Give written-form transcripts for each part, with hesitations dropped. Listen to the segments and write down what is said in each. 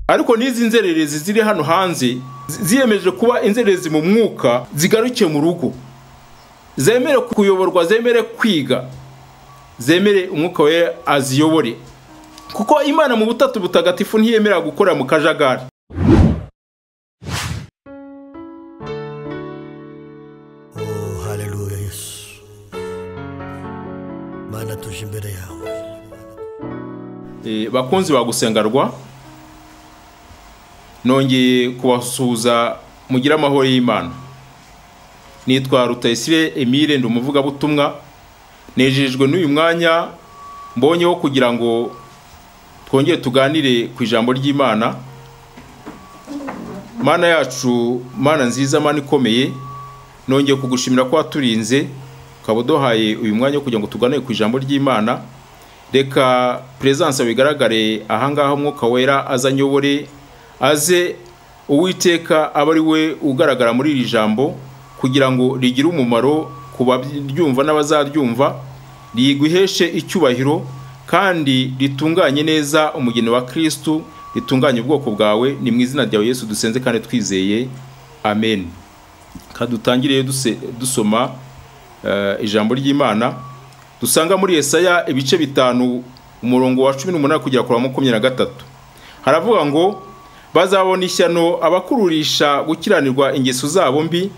Ariko n'izi nzererezi ziri hano hanze ziyemeje kuba inzererezi mu mwuka, zigaruke mu rugo, zemere kuyoborwa, zemere kwiga, zemere umwuka we aziyobore, kuko Imana mu butatu butagatifu ntiyemera gukora mu kajagari. Oh, haleluya Yesu. Mana tuje imbere yawe. Bakunzi ba Gusengerwa, nongeye kubasuhuza mugira amahoro y'Imana. Nitwa Rutayisire Emile, ndi umuvugabutumwa. Nejejwe n'uyu mwanya mbonyeho kugira ngo twongere tuganire ku ijambo ry'Imana. Mana yacu, Mana nziza, Mana ikomeye, nongeye kugushimira ko waturinze ukaba uduhaye uyu mwanya kugira ngo tuganire ku ijambo ry'Imana. Reka presence bigaragare ahangaha, umwuka wera azanyobore, aze Uwiteka abe ari we ugaragara muri iri jambo kugira ngo rigire umumaro ku baryumva n'abazaryumva, riguheshe icyubahiro kandi ritunganye neza umugeni wa Kristo, ritunganye ubwoko bwawe. Ni mu izina ryawe Yesu dusenze kandi twizeye, amen. Kadutangire dusoma ijambo ry'Imana dusanga muri Yesaya ibice 5 umurongo wa 18 kugera ku wa 23. Haravuga ngo bazabona ishyano abakururisha gukiranirwa ingeso zabo mbi,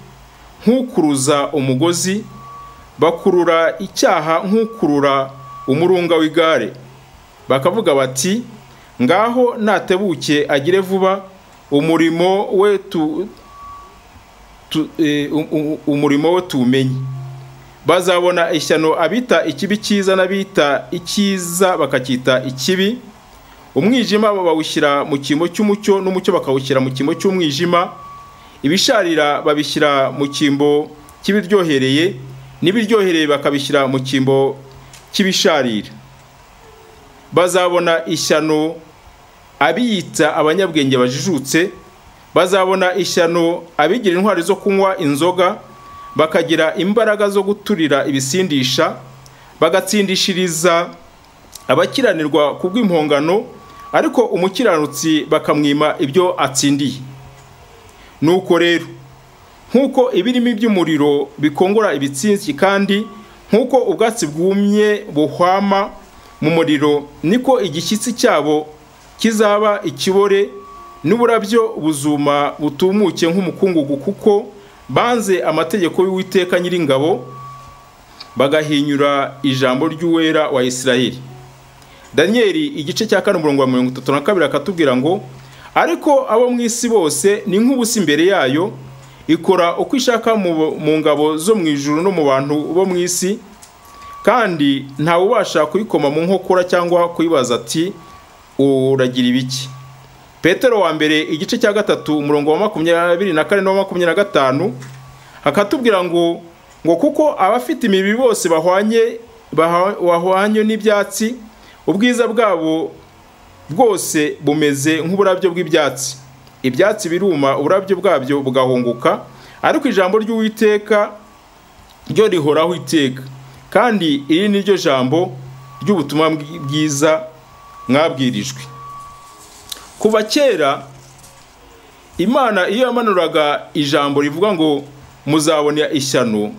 nk'ukuruza umugozi, bakurura icyaha nk'ukurura umurunga w'igare, bakavuga bati ngaho natebuke agire vuba, umurimo we umurimo we tumenye. Bazabona ishyano abita ikibi cyiza n'abita icyiza bakacyita ikibi, umwijima bawushyira mu cyimbo cy'umucyo n'umucyo bakawushyira mu cyimbo cy'umwijima, ibisharira babishyira mu cyimbo cy'ibiryohereye n'ibiryohereye bakabishyira mu cyimbo cy'ibisharira. Bazabona ishyano abiyita abanyabwenge bajijutse, bazabona ishyano abigira intwari zo kunywa inzoga, bakagira imbaraga zo guturira ibisindisha, bagatsindishiriza abakiranirwa kubw'impongano, ariko umukiranutsi bakamwima ibyo atsindiye. Nuko rero nkuko ibirimi by'umuriro bikongora ibitsinsi, kandi nkuko ubwatsi bwumye buhwama mu muriro, niko igishyitsi cyabo kizaba ikibore, n'uburabyo buzuma butumuke nk'umukungugu, kuko banze amategeko y'Uwiteka Nyiringabo, bagahinyura ijambo ry'Uwera wa Isirayeli. Danieli igice cya 4 umurongo wa 32 akatubwira ngo ariko abo mu isi bose ni nk'ubusa imbere yayo, ikora uko ishaka mu ngabo zo mu ijuru no mu bantu bo mu isi, kandi ntawe ubasha kuyikoma mu nkokora cyangwa kuyibaza ati uragira ibiki. Petero wa mbere igice cya 3 umurongo wa 24 no 25 akatubwira ngo kuko abafite imibiri bose bahwanye n'ibyatsi, ubwiza bwabo bwose bumeze nk'uburabyo bw'ibyatsi, ibyatsi biruma uburabyo bwabyo bugahunguka, ariko ijambo ry'Uwiteka ryo rihoraho iteka. Kandi iri ni ryo jambo ry'ubutumwa bwiza mwabwirijwe. Kuva kera Imana iyo yamanuraga ijambo rivuga ngo muzabona ishyano,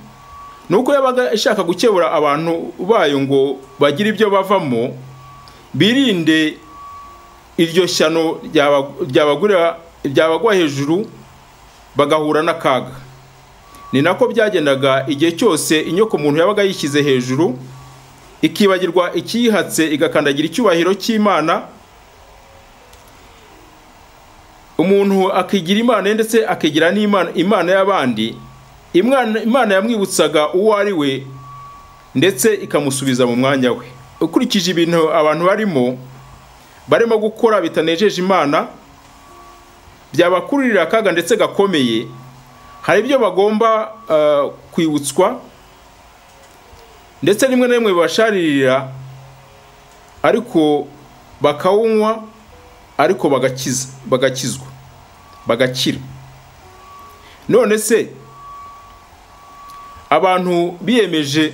nuko yabaga ishaka gukebura abantu bayo ngo bagire ibyo bavamo, birinde iryo shyano ryabagwa hejuru bagahura n'akaga. Ni nako byagendaga igihe cyose inyoko muntu yabaga yishyize hejuru, ikibagirwa ikiyihatse, igakandagira icyubahiro cy'Imana, umuntu akigira Imana ndetse akigira n'Imana Imana y'abandi. Imana yamwibutsaga uwo ari we ndetse ikamusubiza mu mwanya we. Ukurikije ibintu abantu barimo gukora bitanejeje Imana, byabakururira akaga ndetse gakomeye. Hari ibyo bagomba kwibutswa ndetse rimwe na rimwe bibasharirira, ariko bakawunywa, ariko bagakizwa, bagakira. None se abantu biyemeje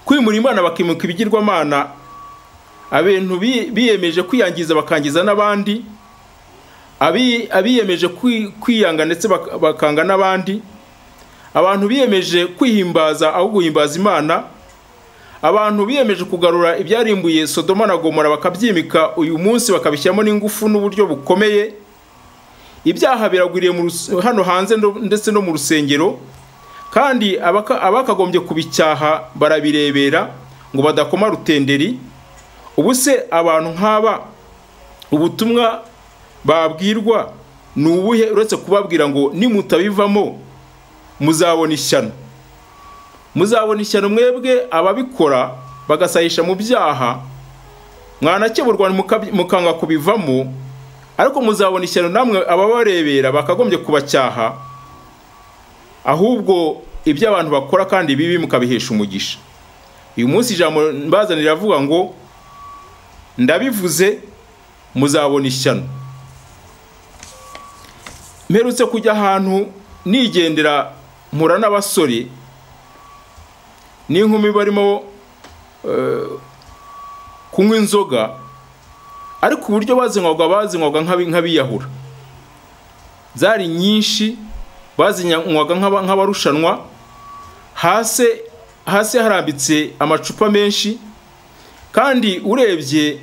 kwimura Imana bakimuka ibigirwamana, Abantu biyemeje kwiyangiza bakangiza n'abandi, abiyemeje kwiyanga ndetse bakanga n'abandi, abantu biyemeje kwihimbaza aho guhimbaza Imana, abantu biyemeje kugarura ibyarimbuye Sodoma na Gomora bakabyimika uyu munsi bakabishyiramo n'ingufu n'uburyo bukomeye. Ibyaha biragwiriye hano hanze ndetse no mu rusengero, kandi abakagombye kubicyaha barabirebera ngo badakoma rutenderi. Ubu se abantu nk'aba ubutumwa babwirwa ni ubuhe uretse kubabwira ngo nimutabivamo muzabona ishyano? Muzabona ishyano mwebwe ababikora bagasayisha mu byaha, mwanakeburwa mukanga kubivamo, ariko muzabona ishyano namwe ababarebera bakagombye kubacyaha, ahubwo ibyo abantu bakora kandi bibi mukabihesha umugisha. Uyu munsi ijambo mbazanira avuga ngo ndabivuze muzabona ishyano. Mperutse kujya ahantu nigendera mpura n'abasore n'inkumi barimo kunywa inzoga, ariko uburyo bazinywaga nk'abiyahura. Zari nyinshi, bazinywaga nk'abarushanwa. Hasi harambitse amacupa menshi, kandi urebye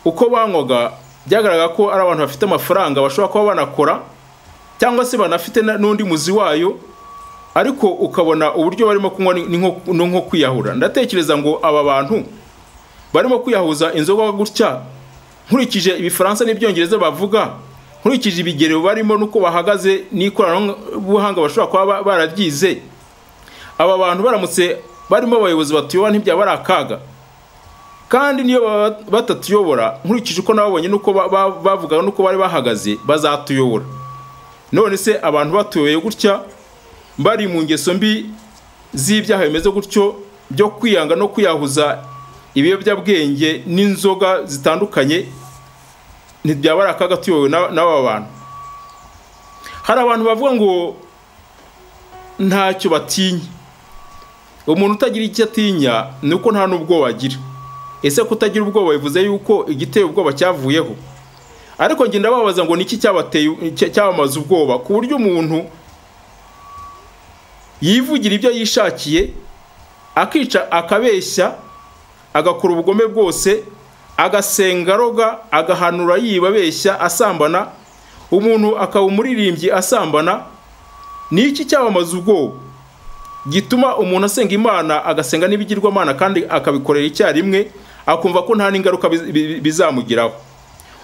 uko banywaga byagaragara ko ari abantu bafite amafaranga bashobora kuba banakora cyangwa se banafite n'undi muzi wayo, ariko ukabona uburyo barimo kunywa ni nko kwiyahura. Ndatekereza ngo aba bantu barimo kwiyahuza inzoga gutya, nkurikije ibifaransa n'ibyongereza bavuga, nkurikije ibigero barimo nuko bahagaze n'ikoranabuhanga bashobora kuba bararyize, aba bantu baramutse barimo abayobozi batuyobora ntibyaba ari akaga. Kandi niyo batatuyobora, nkurikije uko nababonye nuko bavugaga nuko bari bahagaze, bazatuyobora. None se abantu batuyoboye gutya bari mu ngeso mbi z'ibyaha bimeze gutyo byo kwiyanga no kwiyahuza ibiyobyabwenge n'inzoga zitandukanye, ntibyaba ari akaga tuyobowe n'aba bantu? Hari abantu bavuga ngo ntacyo batinya. Umuntu utagira icyo atinya ni uko nta n'ubwoba agira. Ese kutagira ubwoba bivuze yuko igiteye ubwoba cyavuyeho? Ariko njye ndababaza ngo niki cyabateye cyabamaze ubwoba ku buryo umuntu yivugira ibyo yishakiye, akica, akabeshya, agakora ubugome bwose, agasenga aroga, agahanura yibabeshya, asambana, umuntu akaba umuririmbyi asambana? Niki cyabamaze ubwoba gituma umuntu asenga Imana agasenga n'ibigirwamana kandi akabikorera icyarimwe, akumva ko nta n'ingaruka bizamugiraho?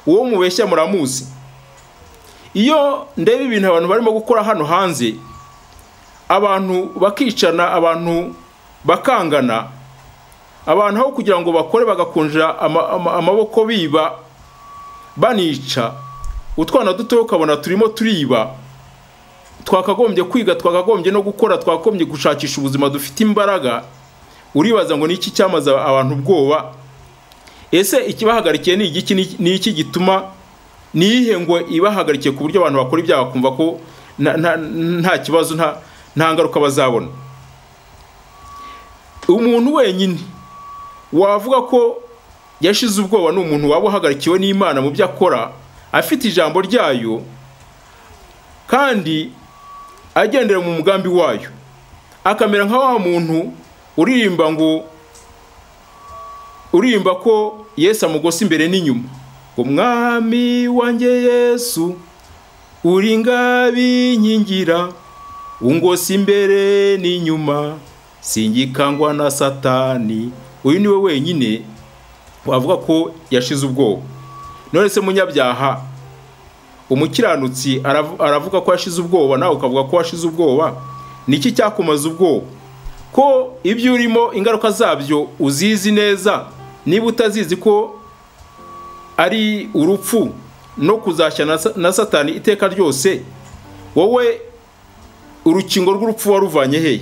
Uwo mubeshya muramuzi. Iyo ndeba ibintu abantu barimo gukora hano hanze, abantu bakicana, abantu bakangana, abantu aho kugira ngo bakore bagakunja amaboko biba banica, utwana duto ukabona turimo turiba. Twakagombye kwiga, twakagombye no gukora, twakagombye gushakisha ubuzima dufite imbaraga. Uribaza ngo niki cyamaze abantu ubwoba? Ese ikibahagarikiye ni igiki? Ni iki gituma nihe ngo ibahagarikiye ku buryo abantu bakora ibyaha bakumva ko nta kibazo, nta ngaruka bazabona? Umuntu wenyine wavuga ko yashize ubwoba ni umuntu waba uhagarikiwe n'Imana mu byo akora, afite ijambo ryayo kandi agendera mu mugambi wayo, akamera nka wa muntu uririmba ngo uririmba ko Yesu amugose imbere n'inyuma, ngo mwami wanjye Yesu uri ngabinkingira, ungose imbere n'inyuma, singikangwa na Satani. Uyu niwe wenyine wavuga ko yashize ubwoba. None se munyabyaha, umukiranutsi aravuga ko yashize ubwoba, nawe ukavuga ko washize ubwoba, niki cyakumaza ubwoba? Ko ibyo urimo ingaruka zabyo uzizi neza, niba utazizi ko ari urupfu no kuzashya na Satani iteka ryose, wowe urukingo rw'urupfu waruvanye hehe?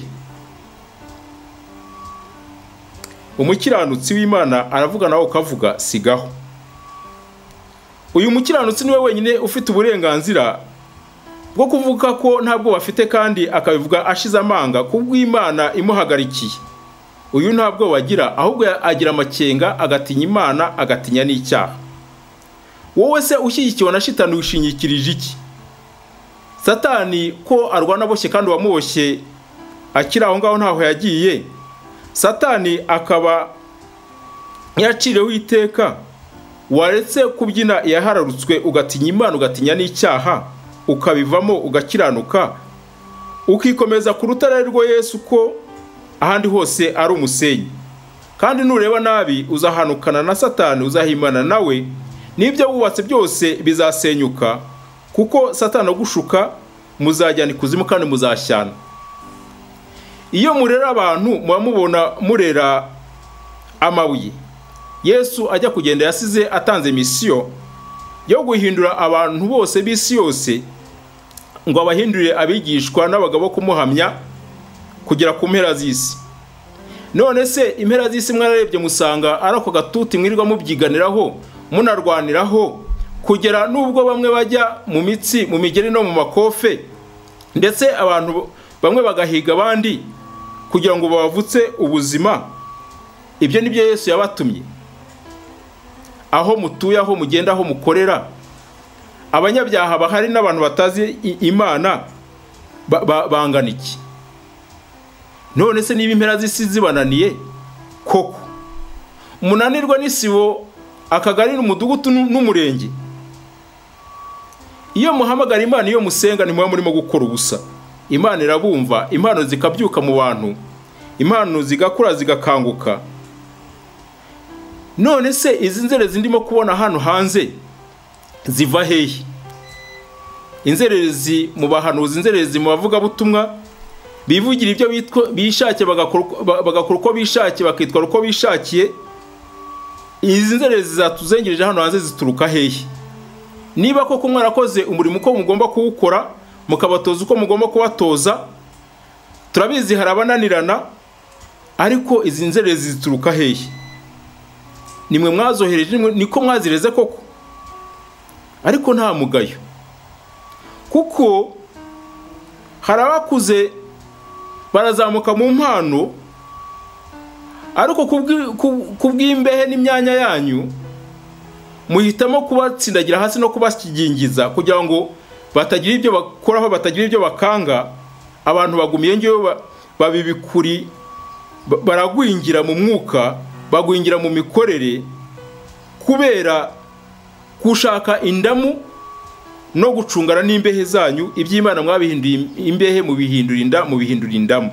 Umukiranutsi w'Imana aravuga nawe ukavuga sigaho. Uyu mukiranutsi niwe wenyine ufite uburenganzira bwo kuvuga ko ntabwo bafite, kandi akabivuga ashize amanga kubw'Imana imuhagarikiye. Uyu nta bwoba agira, ahubwo agira amakenga, agatinya Imana, agatinya n'icyaha. Wowe se ushyigikiwe na shitani wishingikirije iki? Satani ko arwana aboshye kandi uwamuboshye akiri aho ngaho ntaho yagiye, Satani akaba yaciriweho iteka, waretse kubyina iyahararutswe ugatinya Imana ugatinya n'icyaha, ukabivamo ugakiranuka, ukikomeza ku rutare rwo Yesu ko ahandi hose ari umusenyi. Kandi nureba nabi uzahanukana na Satani, uzahimana nawe, n'ibyo wubatse byose bizasenyuka, kuko Satani agushuka muzajyana ikuzimu kandi muzashyana. Iyo murera abantu muba mubona murera amabuye. Yesu ajya kugenda yasize atanze misiyo yo guhindura abantu bose b'isi yose, ngo abahindurire abigishwa n'abagabo kumuhamya kugera ku mpera z'isi. None se impera z'isi mwararebye musanga ari ako gatuti mwirirwa mubyiganiraho munarwaniraho, kugera n'ubwo bamwe bajya mu mitsi, mu migeri no mu makofe, ndetse abantu bamwe bagahiga abandi kugira ngo babavutse ubuzima. Ibyo nibyo Yesu yabatumye. Aho mutuye, aho mugenda, aho mukorera, abanyabyaha bahari n'abantu batazi Imana bangana iki? None se niba impera z'isi zibananiye koko, munanirwa n'isibo, akagari, n'umudugudu n'umurenge? Iyo muhamagara Imana, iyo musenga, ntimuba murimo gukora ubusa. Imana irabumva, impano zikabyuka mu bantu, impano zigakura zigakanguka. None se izi nzererezi ndimo kubona hano hanze ziva hehe? Inzererezi mu bahanuzi, inzererezi mu bavugabutumwa, bivugira ibyo bishakiye, bagakora uko bishakiye, bakitwara uko bishakiye. Izi nzererezi zatuzengereje hano hanze zituruka hehe? Niba koko mwarakoze umurimo uko mugomba kuwukora, mukabatoza uko mugomba kubatoza, turabizi hari abananirana, ariko izi nzererezi zituruka hehe? Nimwe mwazohereje, niko mwazireze koko? Ariko nta mugayo, kuko hari abakuze barazamuka mu mpano, ariko kubw'imbehe n'imyanya yanyu muhitamo kubatsindagira hasi no kubashyingiza kugira ngo batagira ibyo bakoraho, batagira ibyo bakanga. Abantu bagumiye ngiyo babibikuri, baragwingira mu mwuka, bagwingira mu mikorere, kubera gushaka indamu no gucungana n'imbehe zanyu. Iby'Imana mwabihinduye imbehe, mubihindura inda, mubihindura indamu.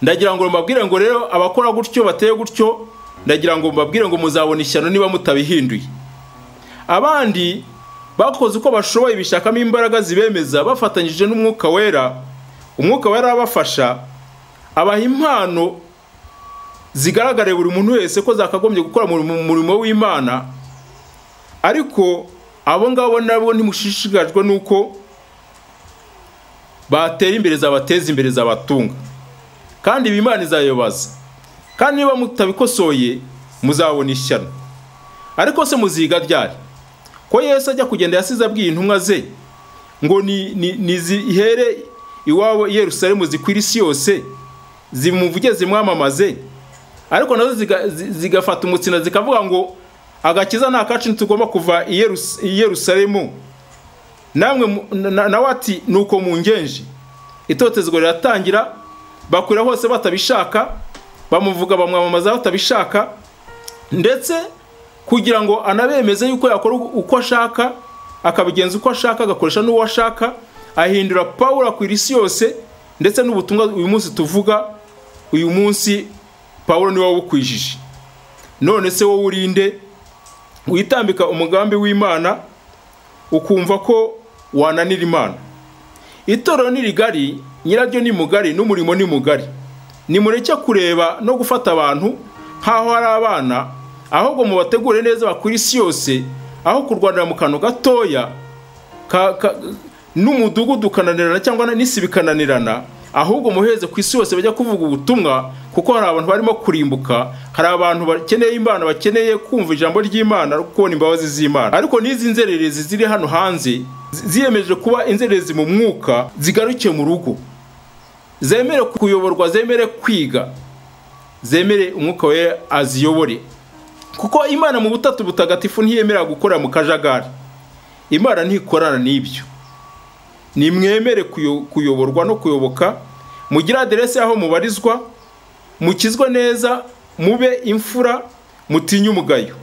Ndagira ngo mbabwire ngo rero abakora gutyo, bateye gutyo, ndagira ngo mbabwire ngo muzabona ishyano niba mutabihinduye. Abandi bakoze uko bashoboye, bishakamo imbaraga zibemeza, bafatanyije n'Umwuka Wera. Umwuka Wera abafasha, abaha impano zigaragare buri muntu wese ko zakagombye gukora mu murimo w'Imana. Ariko abo ngabo nabo ntimushishikajwe nuko batera imbere, zabateza imbere, zabatunga, kandi Imana izayobaza. Kandi niba mutabikosoye muzabona ishyano. Ariko se muziga ryari? Ko Yesu ajya kugenda yasize abwiye intumwa ze ngo nizihere iwabo i Yerusalemu zikwira isi yose, zimuvuge zimwamamaze, ariko nazo zigafata umutsina zikavuga ngo agakiza nta kacu, ntitugomba kuva i Yerusalemu. Namwe nawe ati nuko mungenje. Itotezwa riratangira, bakwira hose batabishaka, bamuvuga bamwamamaza batabishaka, ndetse kugira ngo anabemeze yuko yakora uko ashaka, akabigenza uko ashaka, agakoresha n'uwo ashaka, ahindura Pawulo akwira isi yose, ndetse n'ubutumwa uyu munsi tuvuga uyu munsi Pawulo niwe wabukwijije. None se wowe urinde witambika umugambi w'Imana, ukumva ko wananira Imana? Itorero ni rigari, nyiraryo ni mugari, n'umurimo ni mugari. Nimureke kureba no gufata abantu nkaho ari abana, ahubwo mubategure neza bakwira isi yose, aho kurwanira mu kantu gatoya n'umudugudu ukananirana cyangwa n'isi bikananirana, ahubwo muheze ku isi yose bajya kuvuga ubutumwa, kuko hari abantu barimo kurimbuka, hari abantu bakeneye Imana, bakeneye kumva ijambo ry'Imana, kubona imbabazi z'Imana. Ariko n'izi nzererezi ziri hano hanze ziyemeje kuba inzererezi mu mwuka, zigaruke mu rugo, zemere kuyoborwa, zemere kwiga. Zemere Umwuka Wera aziyobore, kuko Imana mu butatu butagatifu ntiyemera gukora mu kajagari. Imana ntikorana n'ibyo. Nimwemere kuyoborwa no kuyoboka, mugire aderese aho mubarizwa, mukizwe neza, mube imfura, mutinye umugayo.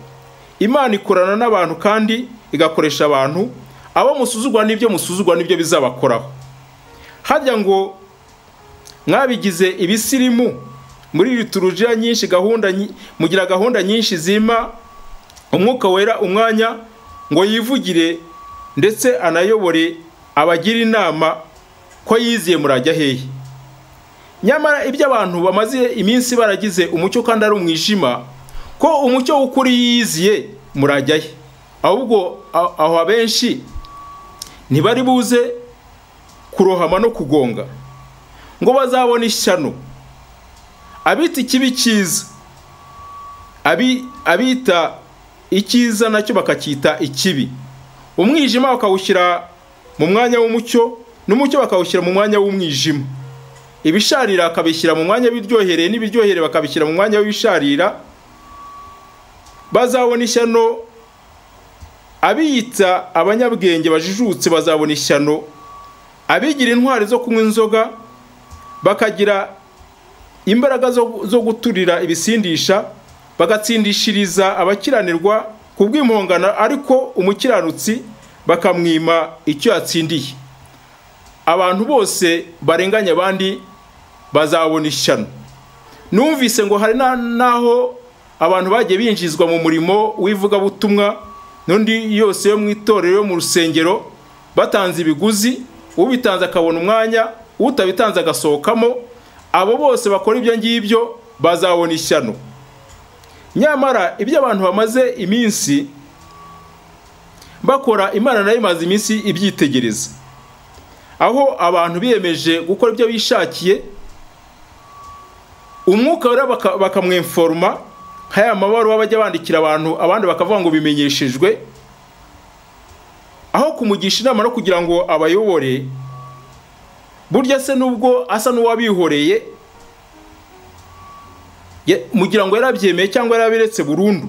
Imana ikorana n'abantu kandi igakoresha abantu. Abo musuzugwa n'ibyo musuzugwa n'ibyo bizabakoraho. Harya ngo mwabigize ibisirimu muri liturujia nyinshi, gahunda mugira gahunda nyinshi zima Umwuka Wera umwanya ngo yivugire ndetse anayobore abagira inama ko yiziye murajya hehe. Nyamara ibyo abantu bamaze iminsi baragize umucyo kandi ari umwijima, ko umucyo w'ukuri yiziye murajya he? Ahubwo aho abenshi ntibari buze kurohama no kugonga, ngo bazabona ishyano. Abita ikibi cyiza, abita icyiza nacyo bakacyita ikibi, umwijima bakawushyira mu mwanya w'umucyo, n'umucyo bakawushyira mu mwanya w'umwijima, ibisharira bakabishyira mu mwanya w'ibiryohereye, n'ibiryohereye bakabishyira mu mwanya w'ibisharira. Bazabona ishyano. Abiyita abanyabwenge bajijutse bazabona ishyano. Abigira intwari zo kunywa inzoga bakagira imbaraga zo guturira ibisindisha, bagatsindishiriza abakiranirwa ku bw'impongano, ariko umukiranutsi bakamwima icyo yatsindiye. Abantu bose barenganya abandi bazabona ishyano. Numvise ngo hari naho abantu bagiye binjizwa mu murimo w'ivugabutumwa n'undi yose yo mu itorero yo mu rusengero, batanze ibiguzi, ubitanze akabona umwanya, utabitanze agasohokamo. Abo bose bakora ibyo ngibyo bazabona ishyano. Nyamara ibyo abantu bamaze iminsi bakora, Imana nayo imaze iminsi ibyitegereza. Aho abantu biyemeje gukora ibyo bishakiye, Umwuka Wera bakamwemforma nk'aya mabaruwa bajya bandikira abantu, abandi bakavuga ngo bimenyeshejwe, aho kumugisha inama no kugira ngo abayobore. Burya se nubwo asa n'uwabihoreye, mugira ngo yarabyemeye cyangwa yarabiretse burundu,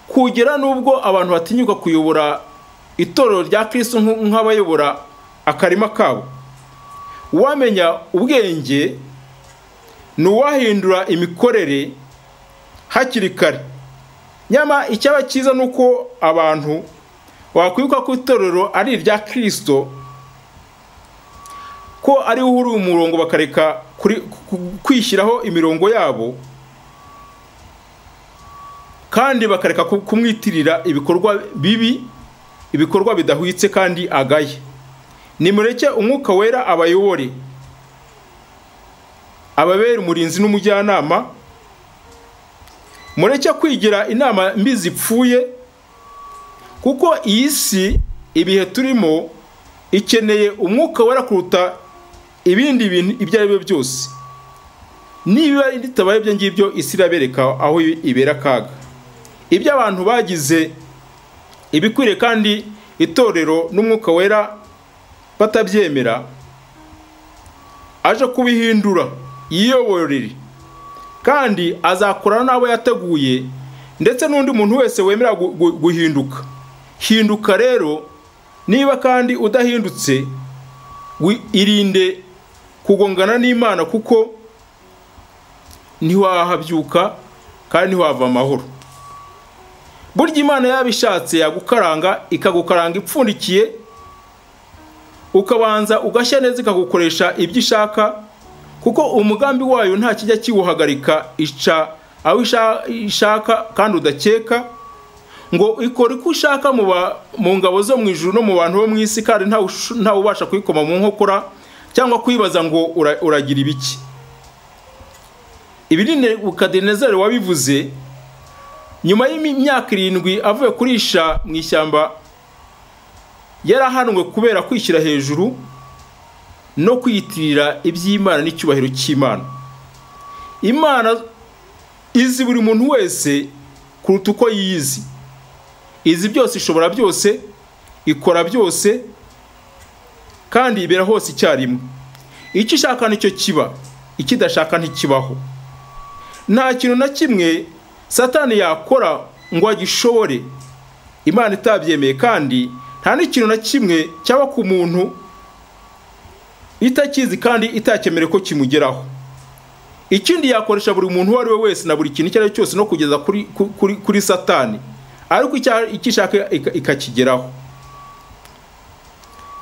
kugera nubwo abantu batinyuka kuyobora itorero rya Kristo nk'abayobora akarima kabo. Uwamenya ubwenge ni uwahindura imikorere hakiri kare. Nyama icyaba cyiza nuko abantu wakwibuka ko itorero ari irya Kristo, ko ari uri umurongo, bakareka kwishyiraho imirongo yabo, kandi bakareka kumwitirira ibikorwa bibi, ibikorwa bidahwitse kandi agaye. Nimureke Umwuka Wera abayobore, ababere umurinzi n'umujyanama. Mureke kwigira inama mbi zipfuye, kuko iyi si ibihe turimo ikeneye Umwuka Wera kuruta ibindi bintu ibyo ari byo byose. Niba bitabaye ibyo ngibyo, isi irabereka aho ibera akaga. Ibyo abantu bagize ibikwiriye kandi itorero n'Umwuka Wera batabyemera, aje kubihindura yiyoborere, kandi azakorana n'abo yateguye ndetse n'undi muntu wese wemera guhinduka. Hinduka rero, niba kandi udahindutse, irinde kugongana n'Imana, kuko ntiwahabyuka kandi ntiwava amahoro. Burya Imana yabishatse yagukaranga, ikagukaranga ipfundikiye, ukabanza ugashya neza, ikagukoresha ibyo ishaka, kuko umugambi wayo nta kijya kiwuhagarika. Ica aho ishaka kandi udakeka, ngo ikora uko ishaka mu ngabo zo mu ijuru no mu bantu bo mu isi, kandi ntawe ubasha kuyikoma mu nkokora cyangwa kwibaza ngo uragira ibiki. Ibi ni Nebukadinezari wabivuze nyuma y'imyaka 7 avuye kurisha mu ishyamba. Yarahanwe kubera kwishyira hejuru no kwiyitirira iby'Imana n'icyubahiro cy'Imana. Imana izi buri muntu wese kuruta uko yiyizi. Izi byose, ishobora byose, ikora byose, kandi ibera hose icyarimwe. Icyo ishaka nicyo kiba, ikidashaka ntikibaho. Nta kintu na kimwe Satani yakora ngo agishobore Imana itabyemeye, kandi nta n'ikintu na kimwe cyaba ku muntu itakizi kandi itakemere ko kimugeraho. Ikindi yakoresha buri muntu uwo ari we wese na buri kintu icyo ari cyo cyose no kugeza kuri Satani, ariko icyo ishaka ikakigeraho.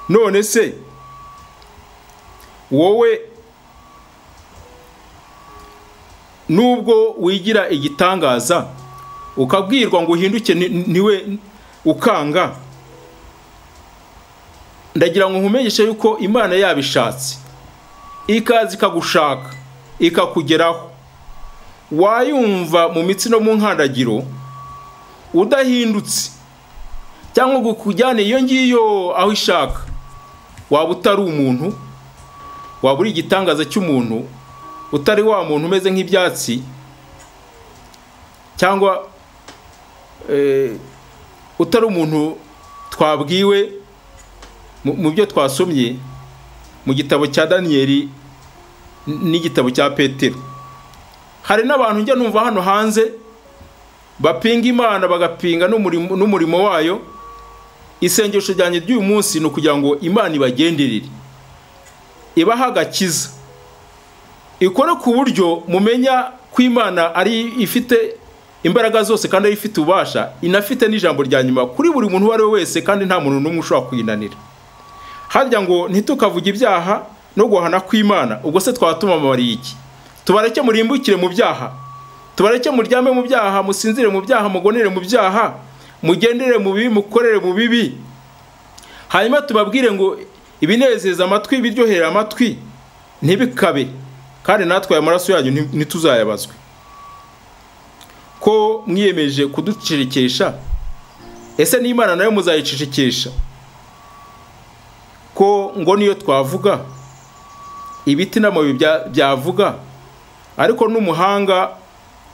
None se wowe nubwo wigira igitangaza ukabwirwa ngo uhinduke niwe ukanga, ndagira ngo nkumenyeshe yuko Imana yabishatse ikaza ikagushaka ikakugeraho, wayumva mu mitsi no mu nkandagiro udahindutse cyangwa ngo ikujyane iyo ngiyo aho ishaka, waba utari umuntu, waba uri igitangaza cy'umuntu, utari wa muntu umeze nk'ibyatsi cyangwa utari umuntu twabwiwe mu byo twasomye mu gitabo cya Daniyeli n'igitabo cya Petero. Hari n'abantu njya numva hano hanze bapinga Imana bagapinga n'umurimo wayo. Isengesho ryanjye ry'uyu munsi ni ukugira ngo Imana ibagenderere, ibahe agakiza, ikore ku buryo mumenya ko Imana ari ifite imbaraga zose kandi ari ifite ububasha, inafite n'ijambo rya nyuma kuri buri muntu uwo ari we wese, kandi nta muntu n'umwe ushobora kuyinanira. Harya ngo ntitukavuge ibyaha no guhana kw'Imana, ubwo se twaba tumamariye iki? Tubareke murimbukire mu byaha, tubareke muryame mu byaha, musinzire mu byaha, mugonere mu byaha, mugendere mu bibi, mukorere mu bibi, hanyuma tubabwire ngo ibinezeza amatwi, ibiryohera amatwi ntibikabe, kandi natwe aya maraso yanyu ntituzayabazwe. Ko mwiyemeje kuducecekesha, ese n'Imana nayo muzayicecekesha? Ko ngo niyo twavuga ibiti n'amabuye byavuga, ariko n'umuhanga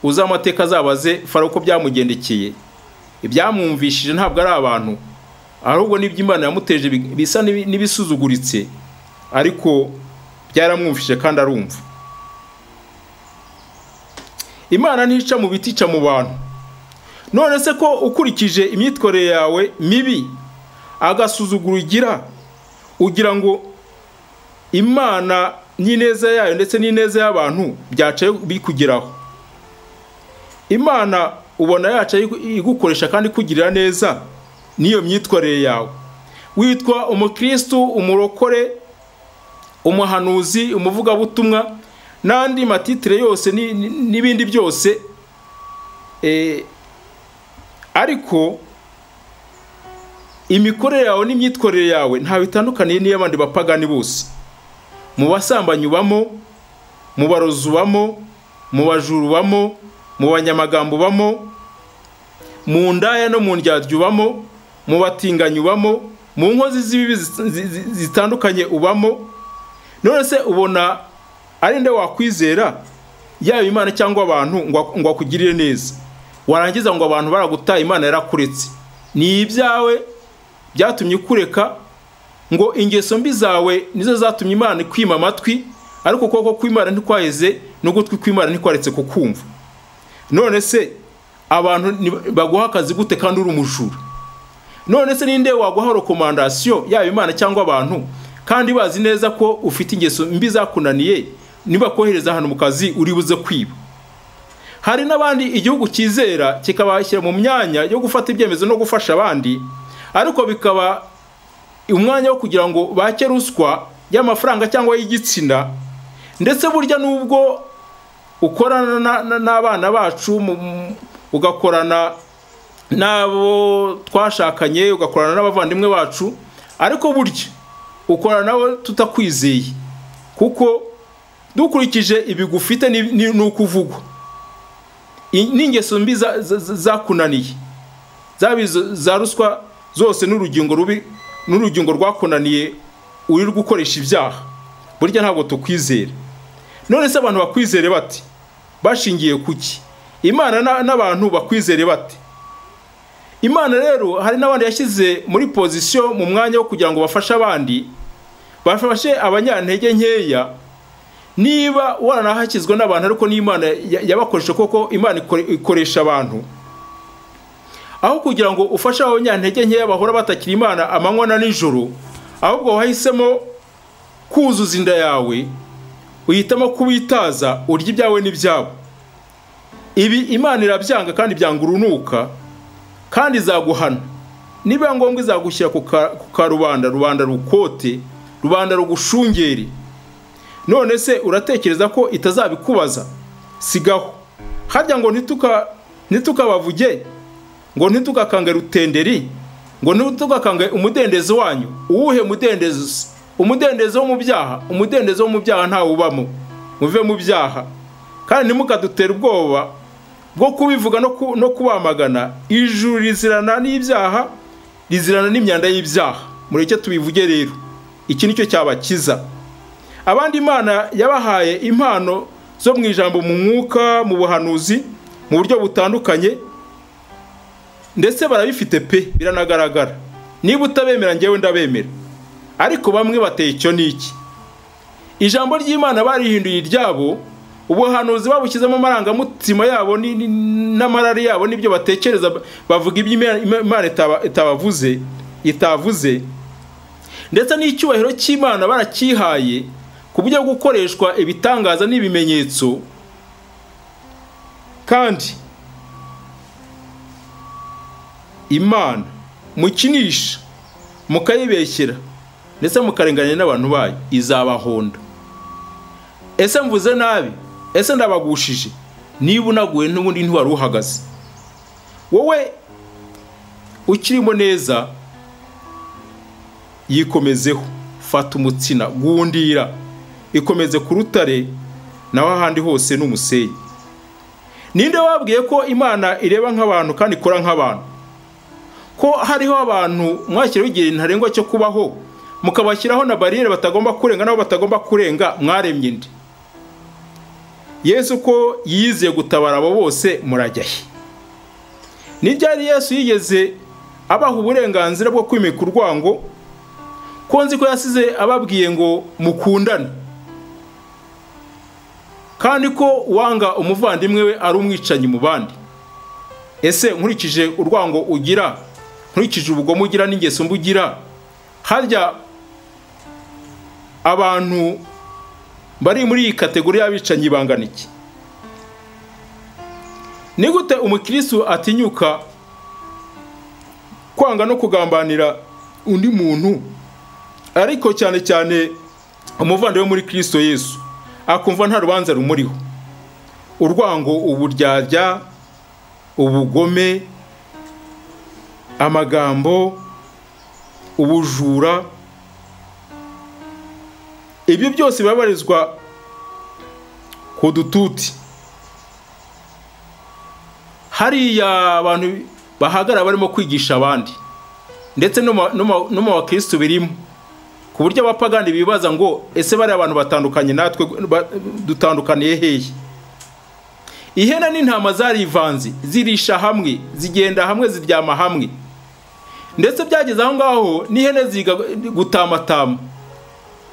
uzi amateka azabaze Farawo uko byamugendekeye. Ibyamwumvishije ntabwo ari abantu, ahubwo n'ibyo Imana yamuteje bisa n'ibisuzuguritse, ariko byaramwumvishije kandi arumva. Imana ntica mu biti, ica mu bantu. None se ko ukurikije imyitwarire yawe mibi, agasuzuguro ugira, ugira ngo Imana n'ineza yayo ndetse n'ineza y'abantu byaca bikugeraho? Imana ubona yaca igukoresha kandi ikugirira neza n'iyo myitwarire yawe. Witwa umukristu, umurokore, umuhanuzi, umuvugabutumwa n'andi matitire yose n'ibindi byose, ariko imikorere yawe n'imyitwarire yawe nta bitandukaniye n'iy'abandi bapagani bose. Mu basambanyi ubamo, mu barozi ubamo, mu bajura ubamo, mu banyamagambo ubamo, mu ndaya no mu ndyarya ubamo, mu batinganyi ubamo, mu nkozi z'ibibi zitandukanye ubamo. None se ubona ari nde wakwizera, yaba Imana cyangwa abantu, ngo akugirire neza? Warangiza ngo abantu baragutaye, Imana yarakuretse. Ni ibyawe byatumye ikureka, ngo ingeso mbi zawe nizo zatumye Imana ikwima amatwi, ariko ukuboko kw'Imana ntikwaheze n'ugutwi kw'Imana ntikwaretse kukumva. None se abantu baguha akazi gute kandi uri umujura? None se ninde waguha recommandation, yaba Imana cyangwa abantu, kandi bazi neza ko ufite ingeso mbi zakunaniye, nibakohereza ahantu mu kazi uri buze kwiba? Hari n'abandi igihugu cyizera kikabashyira mu myanya yo gufata ibyemezo no gufasha abandi, ariko bikaba umwanya wo kugira ngo bake ruswa y'amafaranga cyangwa y'igitsina. Ndetse burya nubwo ukorana n'abana bacu, ugakorana n'abo twashakanye, ugakorana n'abavandimwe bacu, ariko burya ukorana nabo tutakwizeye, kuko dukurikije ibigufite n'ukuvugwa n'ingeso mbi zakunaniye, zaba za ruswa zose n'urugingo rubi n'urugingo rwakunaniye uri gukoresha ibyaha, burya ntabwo tukwizera. None se abantu bakwizere bate? Bashingiye kuki? Imana n'abantu bakwizere bate? Imana rero hari n'abandi yashyize muri position, mu mwanya wo kugira ngo bafashe abandi, bafashe abanyantege nkeya. Niba waranahakizwa n'abantu ariko n'Imana yabakoresha, koko Imana ikoresha abantu, aho kugira ngo ufashe abanyantege nkeya bahora batakira Imana amanywa na nijoro, ahubwo wahisemo kuzuza inda yawe, uhitamo kubitaza, urya ibyawe n'ibyabo. Ibi Imana irabyanga kandi byanga urunuka, kandi izaguhana. Niba ngombwa izagushyira ku karubanda, rubanda rukote, rubanda rugushungere. None se uratekereza ko itazabikubaza? Sigaho. Harya ngo ntitukabavuge, ngo ntitukakange rutenderi, ngo ntitukakange umudendezo wanyu. Uwuhe mudendezo? Umudendezo wo mu byaha. Umudendezo wo mu byaha ntawubamo. Muve mu byaha. Kandi ntimukadutere ubwoba bwo kubivuga no kubamagana. Ijuru rizirana n'ibyaha, rizirana n'imyanda y'ibyaha. Mureke tubivuge rero. Iki nicyo cyabakiza. Abandi Imana yabahaye impano zo mu ijambo, mu mwuka, mu buhanuzi, mu buryo butandukanye, ndetse barabifite pe, biranagaragara. Niba utabemera njyewe ndabemera. Ariko bamwe bateye icyo niki. Ijambo ry'Imana barihinduye iryabo, ubuhanuzi babushyizemo amarangamutima yabo n'amarari yabo n'ibyo batekereza, bavuga ibyo Imana itavuze, ndetse n'icyubahiro cy'Imana barakihaye ku buryo gukoreshwa ibitangaza n'ibimenyetso. Kandi Imana mukinisha mukayibeshyera ndetse mukarenganya n'abantu bayo, izabahonda. Ese mvuze nabi? Ese ndabagushije? Niba unaguye n'ubundi ntiwari uhagaze. Wowe ukirimo neza, yikomezeho, fata umutsina, gundira, ikomeze ku rutare, naho ahandi hose n'umusenyi. Ninde wabwiye ko Imana ireba nk'abantu kandi ikora nk'abantu? Ko hariho abantu mwashyiraho igihe ntarengwa cyo kubaho, mukabashyiraho na bariyeri batagomba kurenga, nabo batagomba kurenga, mwaremye indi. Yesu ko yizeye gutabara abo bose, murajya he? Ni ryari Yesu yigeze abaha uburenganzira bwo kwimika urwango? Ko nzi ko yasize ababwiye ngo mukundane, kandi ko wanga umuvandimwe we ari umwicanyi mu bandi. Ese nkurikije urwango ugira, nkurikije ubugome ugira n'ingeso mbi ugira, harya abantu bari muri iyi kategori y'abicanyi bangana iki? Ni gute umukristo atinyuka kwanga no kugambanira undi muntu, ariko cyane cyane umuvandimwe muri Kristo Yesu, akumva nta rubanza rumuriho? Urwango, uburyarya, ubugome, amagambo, ubujura, ibyo byose bibabarizwa ku dututi. Hariya abantu bahagara barimo kwigisha abandi, ndetse no mu bakristo birimo, ku buryo abapagani bibaza ngo ese bari abantu batandukanye natwe dutandukaniye hehe? Ihene n'intama zarivanze, zirisha hamwe, zigenda hamwe, ziryama hamwe, ndetse byageze aho ngaho n'ihene ziga gutamatama,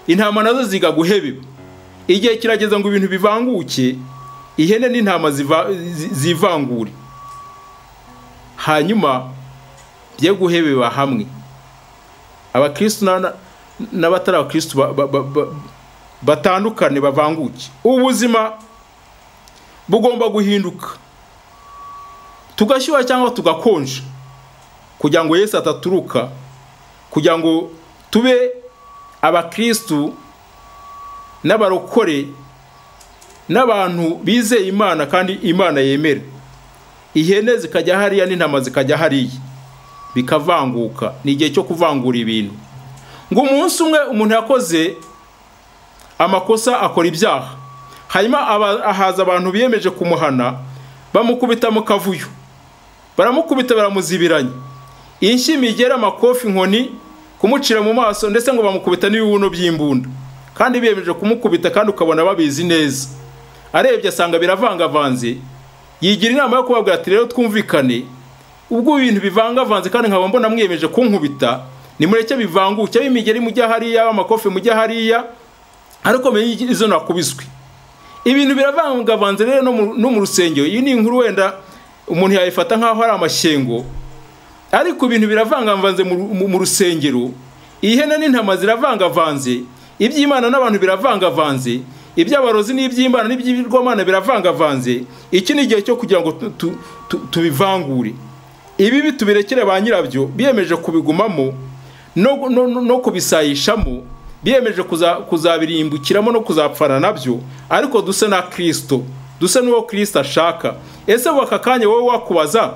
intama nazo ziga guhebeba. Igihe kirageze ngo ibintu bivanguke, ihene n'intama zivangure, hanyuma bye guhebeba hamwe. Abakristo n'abatari abakristo batandukane, bavanguke. Ubuzima bugomba guhinduka, tugashyuha cyangwa tugakonja, kugira ngo Yesu ataturuka, kugira ngo tube abakristo n'abarokore n'abantu bizeye Imana kandi Imana yemera. Ihene zikajya hariya n'intama zikajya hariya, bikavanguka. Ni igihe cyo kuvangura ibintu. Ngo umunsi umwe umuntu yakoze amakosa, akora ibyaha, hanyuma ahaza abantu biyemeje kumuhana, bamukubita mu kavuyo, baramukubita, baramuzibiranya, inshyi, imigera, amakofi, inkoni, kumucira mu maso, ndetse ngo bamukubita n'ibibuno by'imbunda, kandi biyemeje kumukubita, kandi ukabona babizi neza. Arebye asanga biravangavanze, yigira inama yo kubabwira ati rero twumvikane, ubwo ibintu bivangavanze kandi nkaba mbona mwiyemeje kunkubita, nimureke bivanguke, ab'imigeri mujya hariya, amakofi mujya hariya, Ariko menye izo nakubiswe. Ibintu biravangavanze rero no mu rusengero. Iyi ni inkuru wenda umuntu yayifata nkaho ari amashyengo, ariko ibintu biravangavanze mu rusengero. Ihene n'intama ziravangavanze, iby'Imana n'abantu biravangavanze, iby'abarozi n'iby'Imana n'iby'ibigirwamana biravangavanze. Iki ni igihe cyo kugira ngo tubivangure. Ibi tubirekere ba nyirabyo biyemeje kubigumamo no kubisayishamo, biyemeje kuzabirimbukiramo no kuzapfana nabyo, ariko duse na Kristo, duse n'uwo Kristo ashaka. Ese aka kanya wowe wakubaza